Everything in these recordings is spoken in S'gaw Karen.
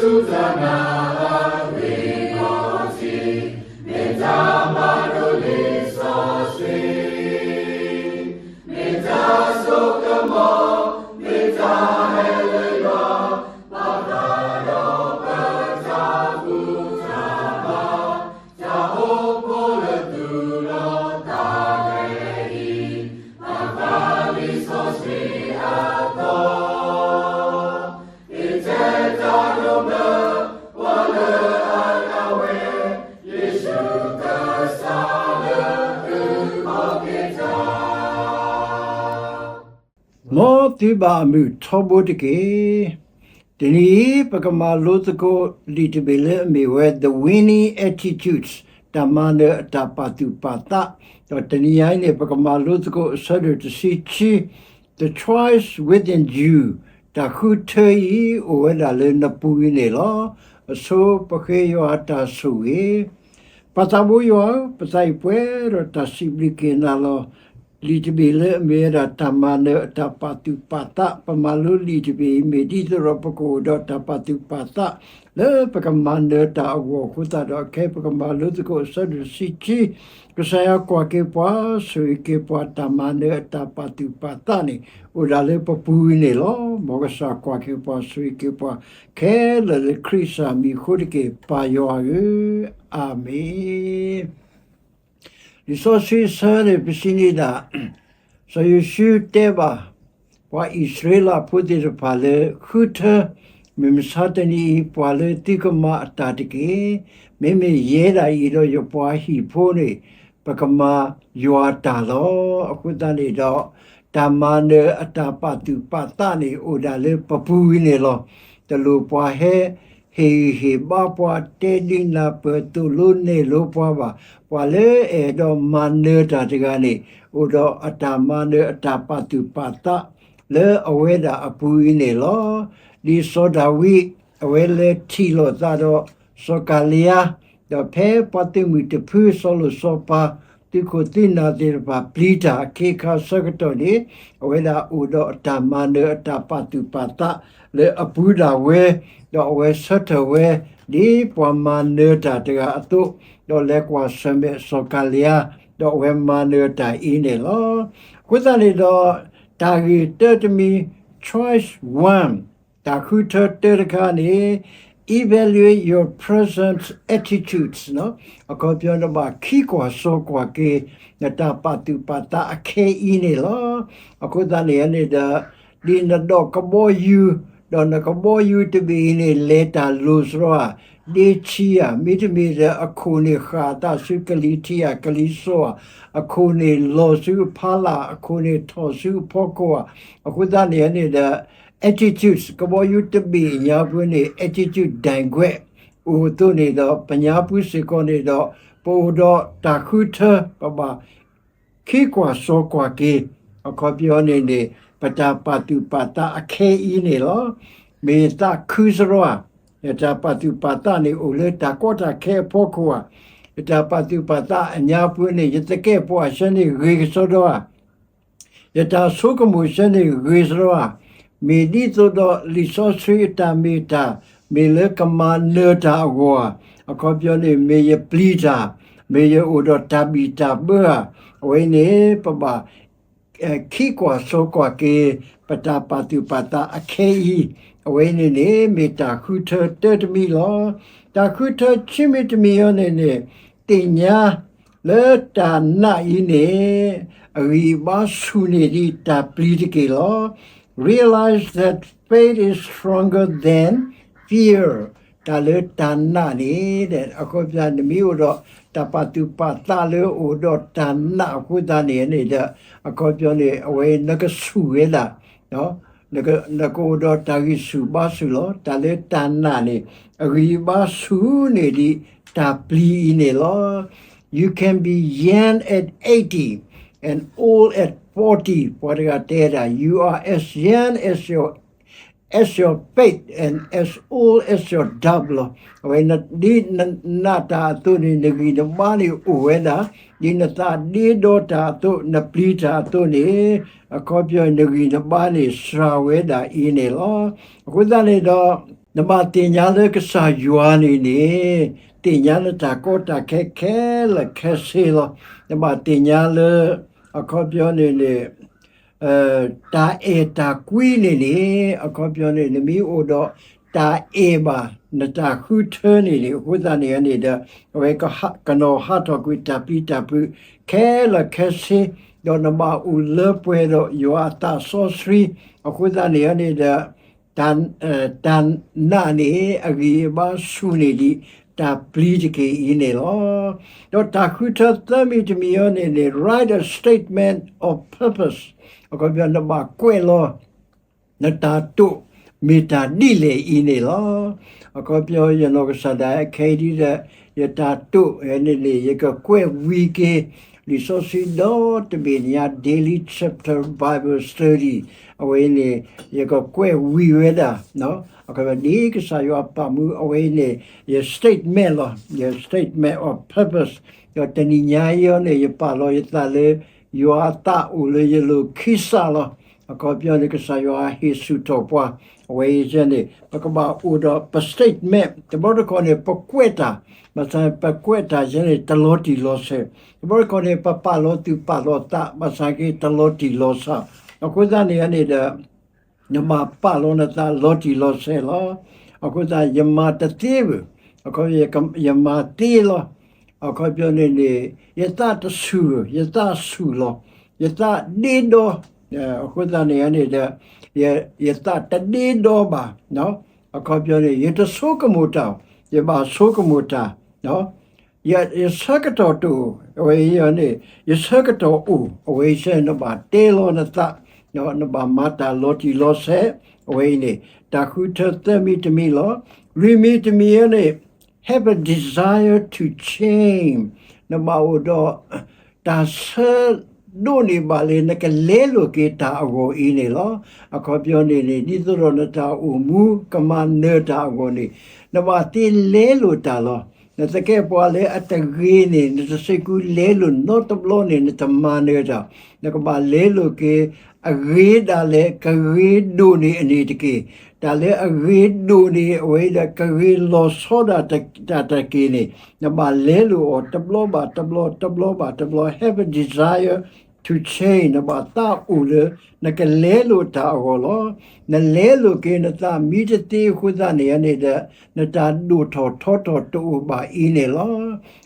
စူၢ်တၢ်နာ်အဂ့ၢ်ဒီးထံ, မ့ၢ်တၢ်မၤလိလံာ်စီဆှံ, မ့ၢ်တၢ်စိကမီၤ, မ့ၢ်တၢ်ဟဲလၢယွၤ, ဘၣ်ဃးဒီးပတၢ်ဘူၣ်တၢ်ဘါ, တၢ်အိၣ်ဖှိၣ်လၢသူၣ်လီၤသးဒဲးအံၤ, ဘၣ်ဃးလံာ်စီဆှံအသီ ယတဲတၢ်ဒိၣ်မး, ပှၤလၢအဒၣ်ဝဲ, ယ့ၣ်ၡူးကစၢ်လၢအုၣ်က့ၤတၢ်. မ်သုဘၣ်အမုာ်ထီဘိတက့ၢ်. တနံၤအံၤ ပကမၤလိသကိးလံာ်တဘ့ၣ်လၢအမ့ၢ်ဝဲ The Winning Attitudes, တၢ်မၤနၢၤအတၢ်ပာ်သူၣ်ပာ်သး, ဒီးတနံၤအံၤန့ၣ် ပကမၤလိသကိးအဆၢဒိၣ်တဆံခံ, The Choice Within You, တၢ်ဃုထၢအံၤ အိၣ်ဝဲဒၣ်လၢနပူၤအံၤန့ၣ်လီၤ. အဆိ ပဃ့ယွၤအတၢ်ဆိၣ်ဂ့ၤ ပၢ်သးဘိယွၤဧၢ, ပသးအံၤပှဲၤဒီးတၢ်စံးဘျုးက့ၤနၤလီၤ. လံာ်တဘ့ၣ်လၢအမ့ၢ်ဝဲဒၣ်တၢ်မၤနၢၤအတၢ်ပာ်သူၣ်ပာ်သး, ပမၤလိလံာ်တဘ့ၣ်အံၤ မ့ၢ်ဒ်သိးဒီးပကအိၣ်ဒီးတၢ်ပာ်သူၣ်ပာ်သး လၢပကမၤနၢၤတၢ်အဂီၢ်အဃိသတးဒီး ခဲအံၤပကမၤလိသကိးအဆၢဒိၣ်တဆံခံ, ကစၢ်ယွၤကွၢ်က့ၤပှၤ, ဆိၣ်ဂ့ၤက့ၤပှၤ, တၢ်မၤနၢၤအတၢ်ပာ်သူၣ်ပာ်သးန့ၣ် အိၣ်ဒၣ်လၢပပူၤအံၤန့ၣ်လီၤ. မ်ကစၢ်ကွၢ်က့ၤပှၤ, ဆိၣ်ဂ့ၤက့ၤပှၤ ခဲလၢာ်လၢခရံာ်ကစၢ်မံၤအဃိတက့ၢ်. ပၢ်ယွၤဧၢ, အၤမ့ၣ်. လံာ်စီဆှံအဆၢန့ၣ် ပစံးန့ၣ်ဒၣ်, စီၤယိၤၡူတဲဘၣ် ပှၤအံၣ်စရ့လးဖိသ့ၣ်တဖၣ်လၢ ဃုထၢ, မုၢ်မဆါတနံၤအံၤ ပှၤလၢသုကမၤအတၢ်တက့ၢ်. မ့မ့ၢ်ယဲဒၣ်အံၤဒီး ယပှၤဟံၣ်ဖိန့ၣ် ပကမၤယွၤအတၢ်လီၤ. အဃိသတးန့ၣ်ဒီး တၢ်မၤနၢၤအတၢ်ပာ်သူၣ်ပာ်သးန့ၣ် အိၣ်ဒၣ်လၢပပူၤအံၤန့ၣ်လီၤ. တလိၣ်ပှၤဟဲ ဟ့ၣ်ဂံၢ်ဟ့ၣ်ဘါပှၤ, တဲဒုးနၢ်ပၢၢ်သိၣ်လိနဲၣ်လိပှၤဘၣ်. ပှၤလၢအအဲၣ်ဒိးမၤနၢၤတၢ်တဂၤန့ၣ် အိၣ်ဒီးအတၢ်မၤနၢၤအတၢ်ပာ်သူၣ်ပာ်သး လၢအဝဲဒၣ်အပူၤအံၤန့ၣ်လီၤ. ဒ်စီၤဒၤဝံး အဝဲလဲၤထံၣ်လိာ်သးဒီးစီၤကၤလံယါ, ဒီးဖဲပှၤသုးမုၢ်တဖု စီၤလိၤစီၤပၤ သုးခိၣ်သုးနၢ်သ့ၣ်တဖၣ် ပျံၤတၢ်အခ့အခါဆၢကတီၢ်န့ၣ် အဝဲဒၣ်အိၣ်ဒီးအတၢ်မၤနၢၤအတၢ်ပာ်သူၣ်ပာ်သးလၢအပူၤဒၣ်ဝဲ, ဒီးအဝဲဆၢထၢၣ်ဝဲ ဒ်ပှၤမၤနၢၤတၢ်တဂၤအသိး, ဒီးလဲၤကွၢ်ဆၢၣ်မဲာ်စီၤကၤလံယါ, ဒီးအဝဲမၤနၢၤတၢ်အံၤန့ၣ်လီၤ. အဃိသတးန့ၣ်ဒီး တၢ်ဂ့ၢ်တၢတမံၤ, choice one, တၢ်ဃုထၢတၢတခါန့ၣ် evaluate your present attitudes, အခီပညီနဘၣ်ခံကွၢ်စိကွၢ်က့ၤ နတၢ်ပာ်သူၣ်ပာ်သးအခဲအံၤန့ၣ်လီၤ. အဃိသတးန့ၣ်န့ၣ်ဒီး ဒ်နဒိးကဘီယူၤ, ဒီးနကဘီယူၤတဘ့ၣ်အံၤန့ၣ် လဲၤတၢ်လိၤစရီဧါ, ဒ့ဆံးဧါ, မ့တမ့ၢ်ဒီးအခိၣ်န့ၣ်ဃၣ်အသးဆူကလံၤထံးဧါ, ကလံၤစိးဧါ, အခိၣ်န့ၣ်လီၤဆူအဖီလာ်, အခိၣ်န့ၣ်ထီၣ်ဆူအဖီခိၣ်ဧါ. အဃိသတးန့ၣ်န့ၣ်ဒီး attitudes ကဘီယူၤတဘ့ၣ်အညါပူၤန့ၣ် attitude ဒၣ်ကွဲး အိၣ်အသိးန့ၣ်ဒီး ပညါပူၤစ့ၢ်ကီးန့ၣ်ဒီး ပအိၣ်ဒီးတၢ်ဃုထၢ ပဘၣ် ခံကွၢ်စိကွၢ်က့ၤ, အခီပညီန့ၣ်န့ၣ် ပတၢ်ပာ်သူၣ်ပာ်သးအခဲအံၤန့ၣ်လီၤ. မ့ၢ်ယသးခုစရီဧါ, ယတၢ်ပာ်သူၣ်ပာ်သးန့ၣ် အိၣ်လၢတၢ်ကီတၢ်ခဲအဖီခိၣ်ဧါ, ယတၢ်ပာ်သူၣ်ပာ်သးအညါပူၤန့ၣ် ယသကဲာ်ပဝးဆၢန့ၣ်ဂ့ၤကစီဒီဧါ, ယတၢ်ဆိကမိၣ်ဆၢန့ၣ်ဂ့ၤစရီဧါ, မ့ၢ်ဒ်သိးဒီးလံာ်စီဆှံအတၢ်မ့ၢ်တၢ် မ့ၢ်လၢကမၤနၢၤတၢ်အဂီၢ်ဧါ, အခီပညီန့ၣ် မ့ၢ်ယပျံၤတၢ်, မ့ၢ်ယအိၣ်ဒီးတၢ်ဘံၣ်တၢ်ဘၢဧါ, အဝဲန့ၣ် ပဘၣ် ခံကွၢ်စိကွၢ်က့ၤ ပတၢ်ပာ်သူၣ်ပာ်သးအခဲအံၤ, အဝဲန့ၣ်န့ၣ် မ့ၢ်တၢ်ဃုထၢတၢတမံၤလီၤ. တၢ်ဃုထၢခံမံၤတမံၤအံၤန့ၣ်န့ၣ် သ့ၣ်ညါလၢတၢ်နာ်အံၤန့ၣ် အဂံၢ်အဘါဆူၣ်န့ၢ်ဒံးတၢ်ပျံၤတက့ၢ်လီၤ. Realize that faith is stronger than fear. တၢ်လၢတၢ်နာ်န့ၣ် အခီပညီ နမ့ၢ်အိၣ်ဒီးတၢ်ပာ်သူၣ်ပာ်သးလၢအိၣ်ဒီးတၢ်နာ်အဃိသတးန့ၣ်န့ၣ်ဒီး အခီပညီန့ၣ် အဝဲနကဆူၣ်ဝဲဒၣ် နကအိၣ်ဒီးတၢ်ဂံၢ်ဆူၣ်ဘါဆူၣ်လီၤ. တၢ်လၢတၢ်နာ်န့ၣ် အဂံၢ်အဘါဆူၣ်န့ၢ်ဒံးတၢ်ပျံၤအံၤန့ၣ်လီၤ. You can be young at eighty and old at forty. ပှၤတဂၤတဲဒၣ် you are as young as your as your faith and as old as your doubt လီၤ. အဝဲ ဒ်နနာ်တၢ်အသိးန့ၣ် နဂံၢ်နဘါန့ၣ်အိၣ်ဝဲဒၣ်, ဒ်နသးဒ့ဒီတၢ်အသိး နပျံၤတၢ်အသိးန့ၣ် အခီပညီ နဂံၢ်နဘါန့ၣ် စှၤဝဲဒၣ်အံၤန့ၣ်လီၤ. အဃိသတးန့ၣ်ဒီး နဘၣ်သ့ၣ်ညါလၢကစၢ်ယွၤန့ၣ်န့ၣ် သ့ၣ်ညါနတၢ်ကီတၢ်ခဲခဲလၢာ်ခဲဆ့လီၤ. နဘၣ်သ့ၣ်ညါလၢ အခီပညီန့ၣ်န့ၣ် တၢ်အဲၣ်တၢ်ကွံန့ၣ်န့ၣ် အခီပညီန့ၣ် နမ့ၢ်အိၣ်ဒီးတၢ်အဲၣ်ဘၣ် နတၢ်ဃုထၢန့ၣ်န့ၣ် အဃိသတးန့ၣ်န့ၣ်ဒီး အဝဲကနီၤဟးထီၣ်ကွံာ်တၢ်ပျံၤတၢ်ဖုး ခဲလၢာ်ခဲဆ့, ဒီးနဘၣ်အိၣ်လၢပှဲၤဒီးယွၤအသးစီဆှံ, အဃိသတးန့ၣ်န့ၣ်ဒီး တၢ် တၢ်နာ်န့ၣ် အဂံၢ်အဘါဆူၣ်န့ၢ်ဒံး တၢ်ပျံၤတက့ၢ်အံၤန့ၣ်လီၤ. ဒီးတၢ်ဃုထၢသၢမံၤတမံၤအံၤန့ၣ်န့ၣ် write a statement of purpose အခီပညီ နဘၣ်ကွဲးလီၤ နတၢ်တိာ်မ့ၢ်တၢ်ဒ်လဲၣ်အံၤန့ၣ်လီၤ. အခီပညီ ယနီၢ်ကစၢ်ဒၣ် ခဲအံၤဒ်ဒီး ယတၢ်တိာ်န့ၣ်န့ၣ် ယကကွဲးဝံၤက့ၤ လံာ်စီဆှံဒီတဘ့ၣ်ညါ Daily Chapter Bible Study အဝဲအံၤန့ၣ် ယကကွဲးဝံၤဝဲဒၣ် အခီပညီ ဒ်ကစၢ်ယွၤပာ်မူ အဝဲအံၤန့ၣ် ယ statement လီၤ. ယ statement of purpose ဒီးတနံၤညါအံၤန့ၣ် ယပာ်လီၤယသးလၢ ယွၤအသးအိၣ်လၢယလိၤခံစးလီၤ. အခီပညီန့ၣ် ကစၢ်ယွၤဟ့ၣ်ဆူၣ်ထီၣ်ပှၤ အဝဲအံၤန့ၣ် ပကဘၣ်အိၣ်ဒီးပ statement တဘျီတခီၣ်န့ၣ် ပကွဲးတၢ် ဘၣ်ဆၣ် ပကွဲးတၢ်ယဲန့ၣ် တလီၤတံၢ်လီၤဆဲး, တဘျီတခီၣ်န့ၣ် ပပာ်လီၤသူၣ်ပာ်လီၤသး ဘၣ်ဆၣ်က့ တလီၤတံၢ်လီၤဆဲး, အဃိသတးန့ၣ်န့ၣ်ဒီး နဘၣ်ပာ်လီၤနသးလီၤတံၢ်လီၤဆဲးလီၤ. အဃိသတး ယမၤတသ့ဘၣ်, အခီပညီ ယမၤသ့လီၤ. အခီပညီန့ၣ်န့ၣ် ယသးတဆူၣ်, ယသးဆူၣ်လီၤ, ယသးဒ့ဒီ, အဃိသတးန့ၣ်န့ၣ်ဒီး ယသးတဒ့ဒီဘၣ်, အခီပညီန့ၣ် ယတဆိကမိၣ်တၢ်, ယဘၣ်ဆိကမိၣ်တၢ်, ယဆၢကတီၢ်တအိၣ်, အဝဲအံၤန့ၣ် ယဆၢကတီၢ်အိၣ်, အဝဲအံၤန့ၣ် နဘၣ်တဲလီၤနသး, နဘၣ်မၤတၢ်လီၤတံၢ်လီၤဆဲး, အဝဲအံၤန့ၣ် တၢ်ဃုထၢသၢမံၤတမံၤလီၤ. လွံၢ်မံၤတမံၤန့ၣ် have a desire to change နဘၣ်အိၣ်ဒီး တၢ်ဆၢဒိးန့ၢ်ဘၣ်လၢ နကလဲလိာ်က့ၤတၢ်အဂီၢ်အံၤန့ၣ်လီၤ. အခီပညီန့ၣ်န့ၣ် ဒ်သိးဒီးနတၢ်အိၣ်မူကမၤနၢၤတၢ်အဂီၢ်န့ၣ် နဘၣ်သ့လဲလိာ်တၢ်လီၤ. နသကဲးပဝးလၢအတဂ့ၤန့ၣ် နတစ့ၢ်ကီးလဲလိာ်နီတဘျီန့ၣ် နတမၤနၢၤတၢ်, နကဘၣ်လဲလိာ်က့ၤ အဂ့ၤဒၣ်လဲာ် ကဂ့ၤဒိၣ်န့ၢ်အန့ၣ်တက့ၢ်. တၢ်လၢအဂ့ၤဒိၣ်န့ၢ်အဝဲဒီး ကဂ့ၤလီၤဆီဒၣ်တၢ်တက့ၢ်န့ၣ် နဘၣ်လဲလိာ်အီၤတဘျီဘၣ်တဘျီ တဘျီဘၣ်တဘျီ have a desire to change နဘၣ်သးအိၣ်လၢ နကလဲလိာ်တၢ်အဂီၢ်လီၤ. နလဲလိာ်က့ၤနသးမ့ၢ်တသ့အဃိသတးန့ၣ်န့ၣ်ဒီး နတၢ်ဒိၣ်ထီၣ်ထီထီၣ်တအိၣ်ဘၣ်အံၤန့ၣ်လီၤ.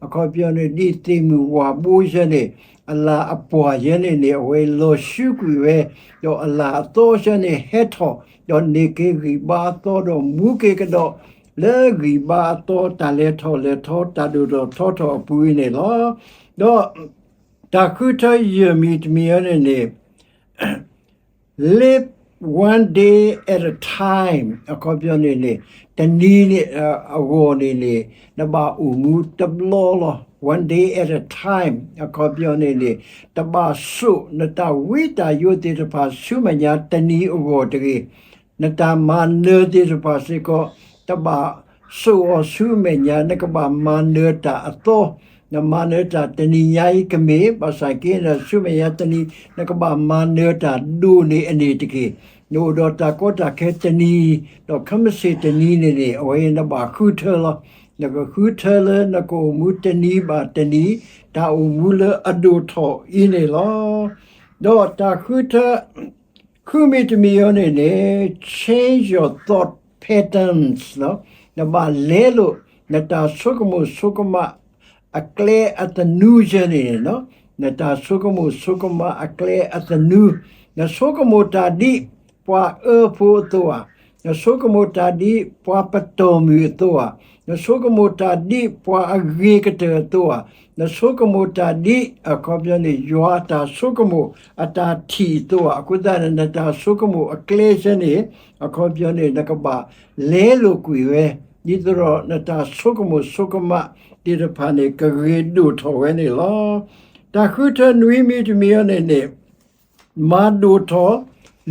အခီပညီန့ၣ် ဒ်သ့ၣ်မုၢ်ဝၣ်ဘိယဲန့ၣ် အလၤအပှၢ်ယဲန့ၣ်န့ၣ် အဝဲလီၤဆူကွံာ်ဝဲ, ဒီးအလၤအသီယဲန့ၣ်ဟဲထီၣ်, ဒီးန့ၢ်က့ၤဂံၢ်ဘါအသီ ဒီးမူက့ၤကဒီး လၢဂံၢ်ဘါအသီ တၢ်လဲၤထီၣ်လဲၤထီ တၢ်ဒိၣ်ထီၣ်ထီထီၣ်အပူၤအံၤန့ၣ်လီၤ. ဒီး တၢ်ဃုထၢယဲၢ်မံၤတမံၤအံၤန့ၣ်န့ၣ် live one day at a time အခီပညီန့ၣ်န့ၣ် တနံၤန့ၣ် အဂီၢ်န့ၣ်န့ၣ် နဘၣ်အိၣ်မူတဘျီလီၤ. One day at a time အခီပညီန့ၣ်န့ၣ် တဘၣ်စိာ်နတၢ်ဝံတၢ်ယိးသ့ၣ်တဖၣ်ဆူမဲာ်ညါတနံၤအဂီၢ်တဂ့ၤ. နတၢ်မၤနၢၤသ့ၣ်တဖၣ်စ့ၢ်ကီး တဘၣ်စိာ်အီၤဆူမဲာ်ညါ နကဘၣ်မၤနၢၤတၢ်အသီ, နမၤနၢၤတၢ်တနံၤညါအံၤကမ့ၢ် ဘၣ်ဆၣ်က့န့ၣ် ဆူမဲာ်ညါတနံၤ နကဘၣ်မၤနၢၤတၢ်ဒိၣ်န့ၢ်အန့ၣ်တက့ၢ်. နအိၣ်ဒီးတၢ်ကီတၢ်ခဲတနံၤ ဒီးခဲမုၢ်ဆ့ၣ်တနံၤန့ၣ်န့ၣ် အဝဲအံၤနဘၣ်ဃုထၢလီၤ. နကဃုထၢလၢနကအိၣ်မူတနံၤဘၣ်တနံၤ တၢ်အိၣ်မူလၢအဒိၣ်ထီၣ်အံၤန့ၣ်လီၤ. ဒီးတၢ်ဃုထၢ ဃုမံၤတမံၤအံၤန့ၣ်န့ၣ် change your thought patterns နဘၣ်လဲလိာ် နတၢ်ဆိကမိၣ်ဆိကမး အကျဲအသနူယဲန့ၣ်, နတၢ်ဆိကမိၣ်ဆိကမးအကျဲအသနူ, နဆိကမိၣ်တၢ်ဒ်ပှၤအၢဖိအသိးဧါ, နဆိကမိၣ်တၢ်ဒ်ပှၤပတီၢ်မုၢ်အသိးဧါ, နဆိကမိၣ်တၢ်ဒ်ပှၤအဂ့ၤကတၢၢ်အသိးဧါ, နဆိကမိၣ်တၢ်ဒ် အခီပညီန့ၣ် ယွၤအတၢ်ဆိကမိၣ်အတၢ်ထံၣ်အသိးဧါ, အဃိသတးန့ၣ် နတၢ်ဆိကမိၣ်အကျဲယဲန့ၣ် အခီပညီန့ၣ် နကဘၣ်လဲလိာ်ကွံာ်ဝဲ ဒ်သိးဒီးနတၢ်ဆိကမိၣ်ဆိကမးသ့ၣ်တဖၣ်န့ၣ် ကဂ့ၤဒိၣ်ထီၣ်ဝဲန့ၣ်လီၤ. တၢ်ဃုထၢနွံမံၤတမံၤအံၤန့ၣ်န့ၣ် မၤဒိၣ်ထီၣ်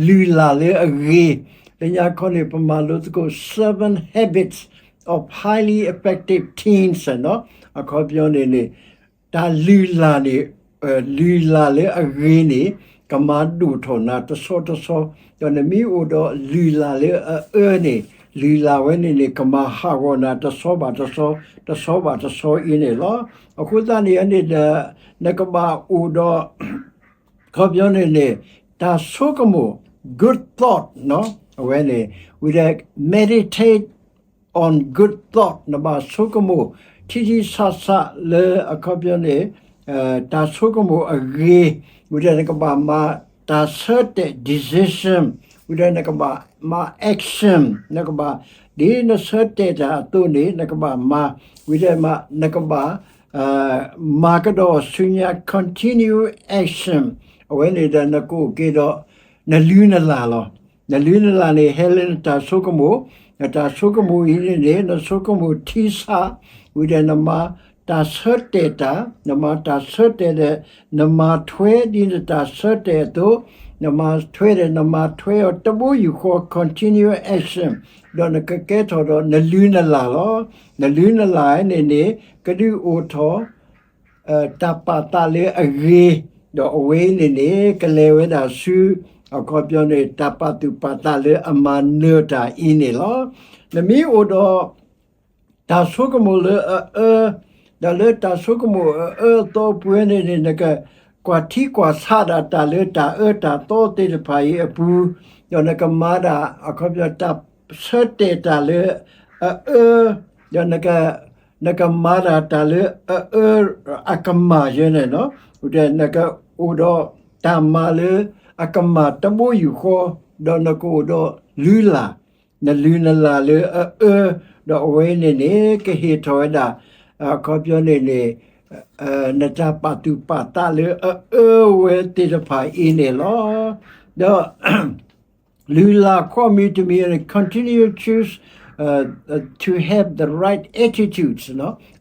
လုၢ်လၢ်လၢအဂ့ၤ, လၢညါခီန့ၣ် ပမၤလိသကိး seven habits of highly effective teens အခီပညီန့ၣ်န့ၣ် တၢ်လုၢ်လၢ်န့ၣ် လုၢ်လၢ်လၢအဂ့ၤန့ၣ် ကမၤဒိၣ်ထီၣ်နၤတဆီတဆီ, ဒီးနမ့ၢ်အိၣ်ဒီးလုၢ်လၢ်လၢအအၢန့ၣ် လုၢ်လၢ်ဝဲန့ၣ်န့ၣ် ကမၤဟးဂီၤနၤတဆီဘၣ်တဆီ, တဆီဘၣ်တဆီအံၤန့ၣ်လီၤ. အဃိသတးန့ၣ်န့ၣ်ဒီး နကဘၣ်အိၣ်ဒီး အခီပညီန့ၣ်န့ၣ် တၢ်ဆိကမိၣ် good thought အဝဲန့ၣ် ဝံၤဒီး meditate on good thought နဘၣ်ဆိကမိၣ် ထံထံဆးဆးလၢအခီပညီန့ၣ် တၢ်ဆိကမိၣ်အဂ့ၤ, ဝံၤဒီးနကဘၣ်မၤတၢ်ဆၢတဲာ် decision, ဝံၤဒီးနကဘၣ်မၤ action, နကဘၣ် ဒ်နဆၢတဲာ်တၢ်အသိးန့ၣ် နကဘၣ်မၤ, ဝံၤဒီးမၤ နကဘၣ် မၤကဒီးဆူညါ continue action အဝဲန့ၣ်ဒီးနကအိၣ်က့ၤဒီး နလုၢ်နလၢ်လီၤ. နလုၢ်နလၢ်န့ၣ် ဟဲလၢနတၢ်ဆိကမိၣ်, နတၢ်ဆိကမိၣ်အံၤန့ၣ်န့ၣ် နဆိကမိၣ်ထံဆး, ဝံၤဒီးနမၤတၢ်ဆၢတဲာ်တၢ်, နမၤတၢ်ဆၢတဲာ်ဒီး နမၤထွဲဒ်နတၢ်ဆၢတဲာ်အသိး, နမၤထွဲဒီး နမၤထွဲအီၤတဘိယူၢ်ဃီ continue action ဒီးနကကဲထီၣ်ဒီးနလုၢ်နလၢ်လီၤ. နလုၢ်နလၢ်န့ၣ်န့ၣ် ကဒုးအိၣ်ထီၣ် တၢ်ပာ်သးလၢအဂ့ၤ, ဒီးအဝဲအံၤန့ၣ်န့ၣ် ကလဲၤဝဲဒၣ်ဆူ အခီပညီန့ၣ် တၢ်ပာ်သူၣ်ပာ်သးလၢအမၤနၢၤတၢ်အံၤန့ၣ်လီၤ. နမ့ၢ်အိၣ်ဒီး တၢ်ဆိကမိၣ်လၢအအၢ, ဒီးလၢတၢ်ဆိကမိၣ်အအၢအသီပူၤန့ၣ်န့ၣ် နကကွၢ်ထံကွၢ်ဆးဒၣ်တၢ်လၢတၢ်အၢတၢ်သီသ့ၣ်တဖၣ်အံၤအပူၤ, ဒီးနကမၤဒၣ် အခီပညီ တၢ်ဆၢတဲာ်တၢ်လၢအအၢ, ဒီး နကမၤဒၣ်တၢ်လၢအအၢအကမၢ်ယဲန့ၣ်လီၤ. ဒီးနကအိၣ်ဒီးတၢ်မၤလၢအကမၢ်တဘိယူၢ်ဃီ, ဒီးနကအိၣ်ဒီးလုၢ်လၢ်, နလုၢ်နလၢ်လၢအအၢ, ဒီးအဝဲန့ၣ်န့ၣ် ကဟ့ၣ်ထီၣ်ဝဲဒၣ် အခီပညီန့ၣ်န့ၣ် နတၢ်ပာ်သူၣ်ပာ်သးလၢအအၢဝဲသ့ၣ်တဖၣ်အံၤန့ၣ်လီၤ. ဒီး လုၢ်လၢ်ခီမံၤတမံၤန့ၣ် continue choose to have the right attitudes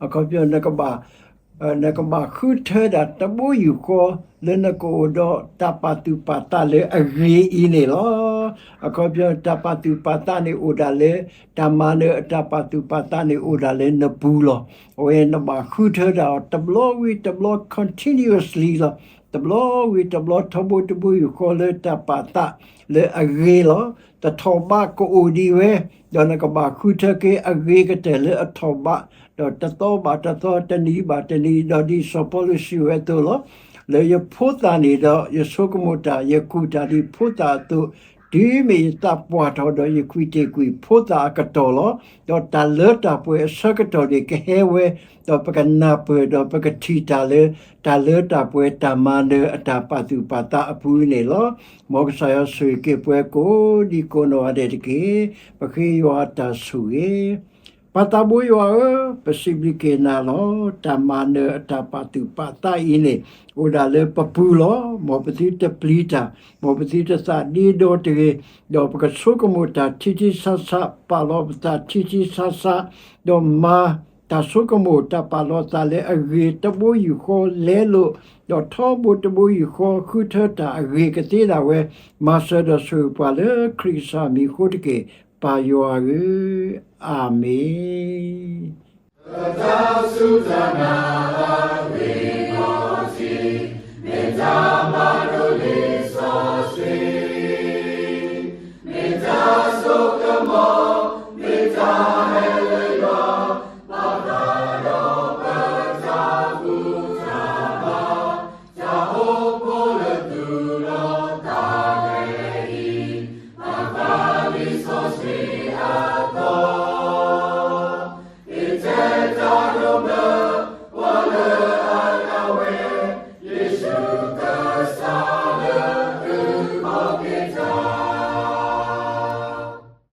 အခီပညီ နကဘၣ်ဃုထၢဒၣ်တဘိယူၢ်ဃီ လၢနကအိၣ်ဒီးတၢ်ပာ်သူၣ်ပာ်သးလၢအဂ့ၤအံၤန့ၣ်လီၤ. အခီပညီ တၢ်ပာ်သူၣ်ပာ်သးန့ၣ်အိၣ်ဒၣ်လၢ တၢ်မၤနၢၤအတၢ်ပာ်သူၣ်ပာ်သးန့ၣ်အိၣ်ဒၣ်လၢနပူၤလီၤ. အဝဲနဘၣ်ဃုထၢဒၣ်အီၤတဘျီဝံၤတဘျီ continuously လီၤ. တဘျီဝံၤတဘျီ ထီဘိတဘိယူၢ်ဃီလၢတၢ်ပာ်သးလၢအဂ့ၤလီၤ. တထီၣ်ဘးကအိၣ်ဒံးဝဲ, ဒီးနကဘၣ်ဃုထၢက့ၤအဂ့ၤကတၢၢ်လၢအထီၣ်ဘး, ဒီးတသီဘၣ်တသီ တနံၤဘၣ်တနံၤ, ဒီးဒ်စီၤပီလူးစံးဝဲအသိးလီၤ. လၢယဖိသၣ်န့ၣ်ဒီး ယဆိကမိၣ်တၢ်, ယကူၣ်တၢ်ဒ်ဖိသၣ်အသိး, တုၤမ့ၢ်ယသးပှၢ်ထီၣ်ဒီး ယကွံာ်တ့ၢ်ကွံာ်ဖိသၣ်အကတီၢ်လီၤ. ဒီးတၢ်လၢတၢ်ပှဲၤအဆၢကတီၢ်န့ၣ်ကဟဲဝဲ, ဒီးပကနၢ်ပၢၢ်ဒီးပကထံၣ်တၢ်လၢ တၢ်လၢတၢ်ပှဲၤတၢ်မၤနၢၤအတၢ်ပာ်သူၣ်ပာ်သးအပူၤန့ၣ်လီၤ. မ်ကစၢ်ယွၤဆိၣ်ဂ့ၤက့ၤပှၤကိးဒံကိးနီၢ်ဂၤဒဲးတက့ၢ်. ပဃ့ယွၤအတၢ်ဆိၣ်ဂ့ၤ ပၢ်သးဘိယွၤဧၢ, ပစံးဘျုးက့ၤနၤလီၤ. တၢ်မၤနၢၤအတၢ်ပာ်သူၣ်ပာ်သးအံၤန့ၣ် အိၣ်ဒၣ်လၢပပူၤလီၤ. မ်ပသုတပျံၤတၢ်, မ်ပသုတသးဒ့ဒီတဂ့ၤ, ဒီးပကဆိကမိၣ်တၢ်ထံထံဆးဆး, ပာ်လီၤပသးထံထံဆးဆး, ဒီးမၤတၢ်ဆိကမိၣ်တၢ်ပာ်လီၤသးလၢအဂ့ၤတဘိယူၢ်ဃီ လဲလိာ်, ဒီးထီဘိတဘိယူၢ်ဃီ ဃုထၢတၢ်အဂ့ၤကသ့ဒၣ်ဝဲ, မၤစၢၤဒီးဆိၣ်ဂ့ၤပှၤလၢခရံာ်ကစၢ်မံၤအဃိတက့ၢ်. ပၢ်ယွၤဧၢ, အၤမ့ၣ်. တၢ်စူၢ်တၢ်နာ်အဂ့ၢ်ဒီးတက့ၢ်, မ့ၢ်တၢ်ဘၣ်